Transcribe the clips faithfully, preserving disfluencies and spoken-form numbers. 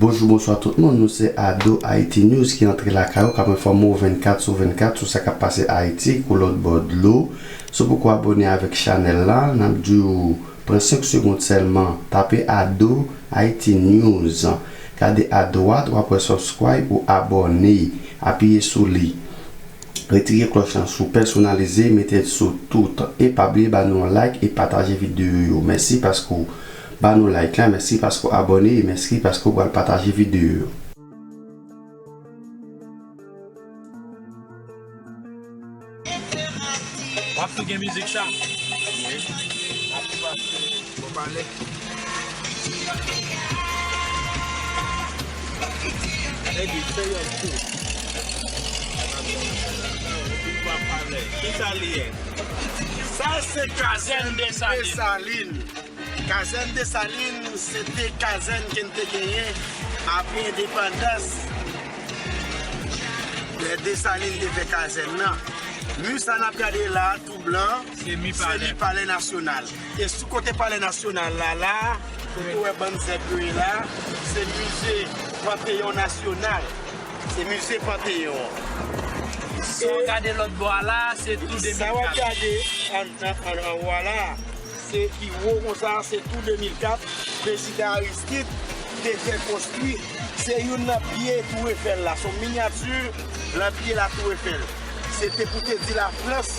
Bonjou, bonswa tout moun, nou se Ado Haiti News ki antre lakay ou, k ap enfòme w vennkat sou vennkat sou sa k ap pase Ayiti, kou lòt bò dlo. Si w poko abòne avèk chanèl la, n ap di w pran senk segonn sèlman, tape Ado Haiti News. Gade adwat, w ap wè subscribe ou abòne, apiye sou li. Retire klòch lan sou pèsonalize, mete l sou tout. E pa bliye ba nou yon like e pataje videyo yo. Mèsi paske w ba nou like la, mèsi paske w abòne, e mèsi paske w pral pataje videyo yo. W ap tou gen mizik sa. Bon, pale. Edi, fè yon kou. Ou pa pale. Ki sa li ye? Sa se kazèn Desalin. Kazèn Desalin, se te kazèn ke n te genyen apre endepandans. Lè Desalin te fè kazèn nan. Mi sa n ap gade la, tou blan, se mi palè nasyonal. E sou kote palè nasyonal la, la, kote w wè bann zèb yo ye la, se mize Panteyon nasyonal. Se mize Panteyon. Si w gade lòt bò a la, se tou de mil kat. Sa w ap gade an, an, an, anwo a la, se pi wo konsa, se tou de mil kat, prezidan Aristide te fè konstwi. Se youn nan pye Tou Efèl la, se yon minyati lan pye la Tou Efèl. Se te pou te di Lafrans,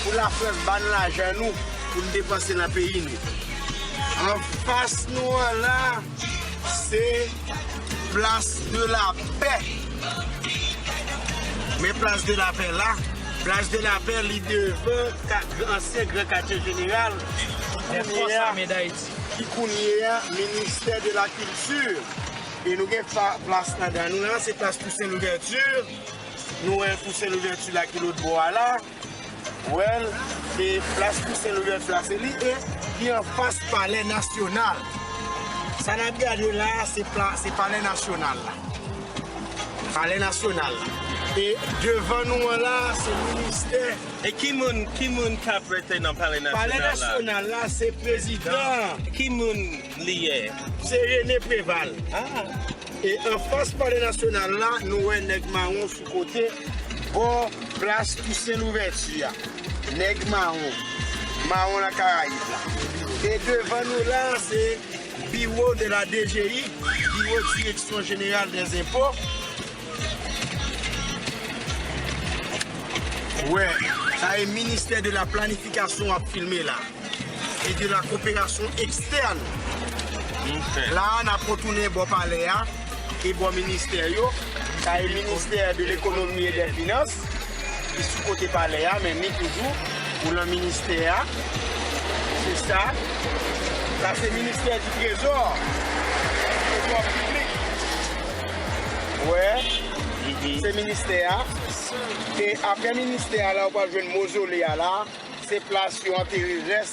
pou Lafrans ba n lajan nou, pou n depanse nan peyi nou. Anfas nou an la, se Plas de la Pè. Men Plas de la Pè la, Plas de la Pè, li devan ka-, ansyen Gran Katye Jeneral, kounye a, ki kounye a Ministè de la Kilti. E nou gen fa-, plas anndan nou la, se Plas Tousen Louvèti. Nou wè Tousen Louvèti la ki lòt bò a la. Wè l, e Plas Tousen Louvèti la, se li, e ki anfas Palè Nasyonal. Sa n ap gade la, se pla-, se Palè Nasyonal la. Palè Nasyonal la. E devan nou an la, se ministè. E ki moun, ki moun k ap rete nan Palè Nasyonal la? Palè Nasyonal la, se prezidan. Ki moun li ye? Se René Préval. Ah. E anfas Palè Nasyonal la, nou wè nèg mawon sou kote, bò Plas Tousen Louvèti a. Nèg mawon. Mawon Lakarayib la. E devan nou la, se biwo de la D G I, Biwo Direksyon Jeneral dè Zenpo. Wè, sa e Ministè de la Planifikasyon w ap filme la. E de la Koperasyon Ekstèn. Ok. La a, n ap retounen bò palè a e bò ministè yo. Sa e Ministè de Lekonomi e dè Finans, ki sou kote palè a, men ni toujou ou nan ministè a. Se sa. Sa se Ministè di Trezò. Trezò piblik. Wè. Mhm. Se ministè a. E apre ministè a la, ou pral jwenn mozole a la. Se plas yo antere rès,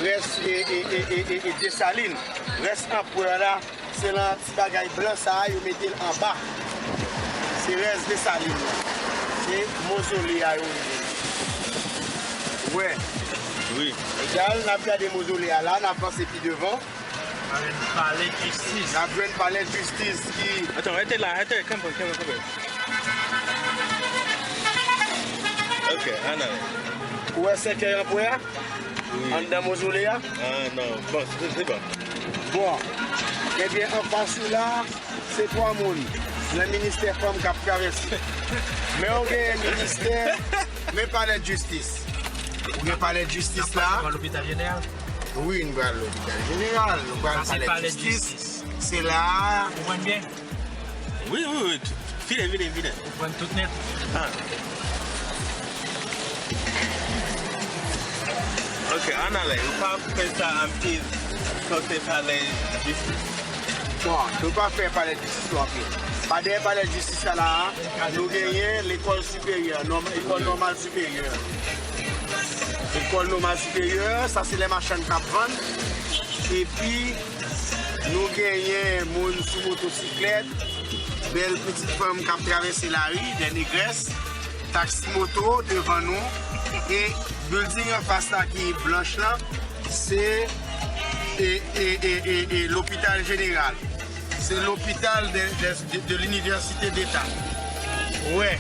rès, e, e, Desalin. Rès anperè la, se nan ti bagay blan sa a yo mete l anba. Se rès Desalin nan. Se mozole a yo rele l. Wè. Wi. Egal, n ap gade mozole a la, n ap vanse pi devan. Palè jistis. N ap jwenn palè jistis ki... Atann, rete la, rete, kanpe, kanpe, kanpe. Ok, ann ale. Ou wè sèkèy anperè a? Wi. Anndan mozole a? Ah, non. Bon, se, se bon. Bon. Ebyen, anfas ou la, se twa moun nan ministè fanm k ap travèse. Men ou gen ministè, men palè jistis. Ou gen palè jistis la. Lopital jeneral. Wi, nou pral lopital jeneral, nou pral palè jistis. Se la a. Ou konprann byen? Wi, wi, wi. Vide, vide, vide. Ou konprann tout nèt? Ah. Ok, ann ale. Ou pa fè sa anpil kote palè jistis. Bon, nou pa fè palè jistis yo anpil. Pa dèyè palè jistis la la, nou genyen lekòl siperyè, nòm-, lekòl nòmal siperyè. Lekòl nòmal siperyè, sa se lè machann k ap vann. Epi, nou genyen moun sou motosiklèt, bèl pitit fanm k ap travèse lari, dè negrès, taksi moto devan nou. E bilding anfas la ki blanch lan, se, e, e, e, e, e lopital jeneral. Se lopital de, de, de, de l'Université d'État. Wè.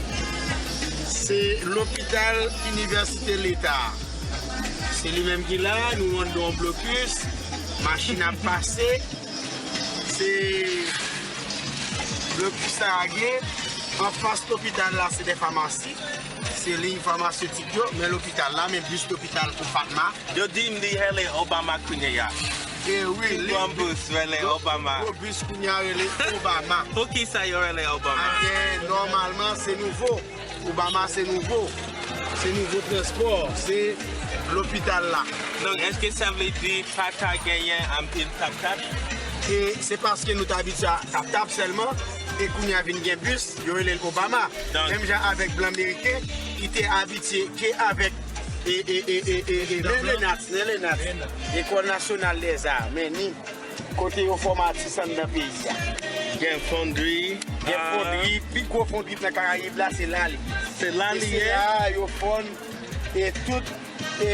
Se lopital Inivèsite Leta. Se li menm ki la, nou anndan yon blokis, machin ap pase. Se blokis sa a gen. Anfas lopital la, se de famasi. Se liy famasetik yo, men lopital la, men bis lopital pou Fatma. Yo di m li rele Obama kounye a. E wi, li gwo bis rele Obama. Gwo bis kounye a rele Obama. Poukisa yo rele Obama? Ebyen, nòmalman, se nouvo. Obama se nouvo. Se nouvo transpò, se lopital la. Donk, èske sa vle di pa ta genyen anpil tap-tap? E se paske nou t abitye a tap-tap sèlman, e kounye a vin gen bis, yo rele l Obama. Donk, menm jan avèk blan meriken ki te abitye ke avèk e, e, e, e, e, e, Lenat, Lenat, Lenat, Lekòl Nasyonal dèza, men ni kote yo fòme atis anndan peyi a. Gen fondri. Gen fondri, pi gwo fondri nan Karayib la, se la li. Se la li ye. E se la yo fòm e tout e,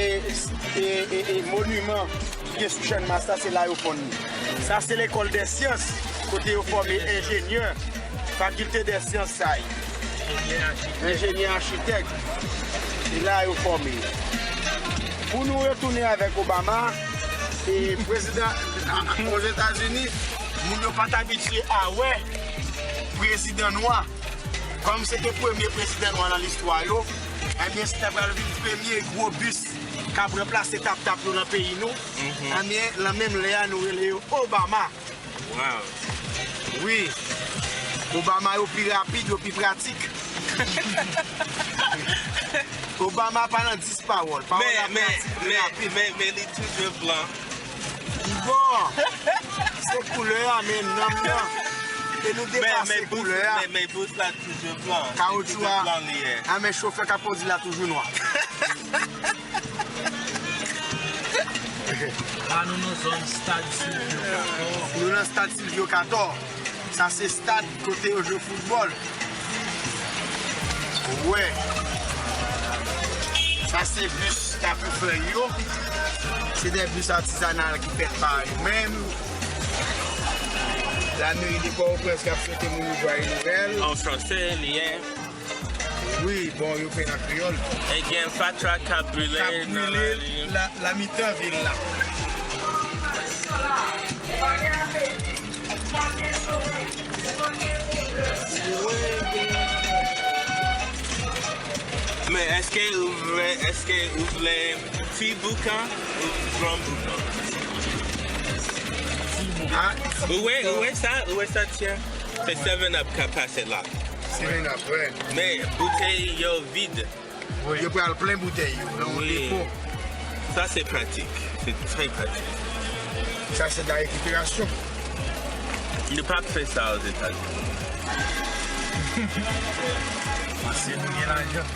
e, e, e moniman ki gen sou Channmas la, se la yo fòm li. Sa se lekòl dè syans, kote yo fòme enjenyè, fakilte dè syans sa ye. Enjenyè achitèk. Se la yo fòme. Pou nou retounen avèk Obama, e prezidan a, a, Ozetazini, moun yo pa t abitye a wè prezidan nwa. Kòm se te premye prezidan nwa nan listwa yo, ebyen, se ta pral vin premye gwo bis k ap ranplase tap-tap yo nan peyi nou. Ebyen, nan menm lè a, nou rele yo Obama. Wow. Wi. Obama yo pi rapid, yo pi pratik. Obama pa nan dis pawòl. Pawòl la pratik, li rapid. Men, men, men li toujou blan. Bon, se koulè a, men nanm nan. E nou depase koulè a. Men, men bous la toujou blan. Kawotchou a, blan li ye. A, men chofè k ap kondi la toujou nwa. La, nou nan zòn stad Silvio Cator. Nou nan stad Silvio Cator. Sa se stad kote yo jwe foutbòl. Wè. Sa se bis Kapou Fèy yo. Se de bis atizanal ki fèt pa yo menm. Lameri de Pòtoprens k ap swete moun yo jwaye Nwèl. An franse, li ye. Wi, bon, yo fè l an kreyòl. E gen fatra k ap brile nan lari. K ap brile la, la mitan vil la. Men èske ou vle, èske ou vle ti boukan ou gran boukan? Ou wè, ou wè sa, ou wè sa, tchè? Se Seven Up k ap pase la. Seven Up, wi. Men boutèy yo vid. Wi. Yo pral plen boutèy yo nan yon depo. Sa se pratik. Se trè pratik. Sa se de la rekiperasyon. Nou p ap fè sa Ozetazini. Paske nou gen lajan.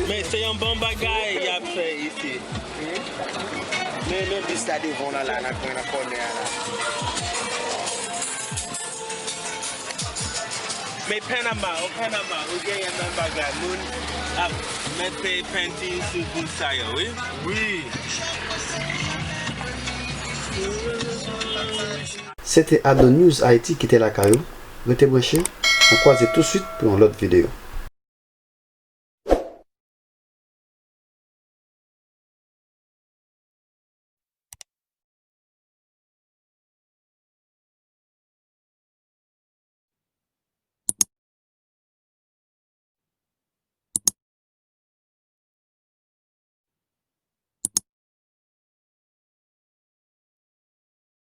Men se yon bon bagay y ap fè isi. Men, men bis la devan w la, la, nan kwen, nan kònè a la. Men Panama, o Panama, ou genyen menm bagay. Moun ap mete penti sou bous sa yo, wi. Wi. Se te Adno News Haïti ki te lakay ou. Rete branche, n a kwaze touswit pou yon lòt videyo.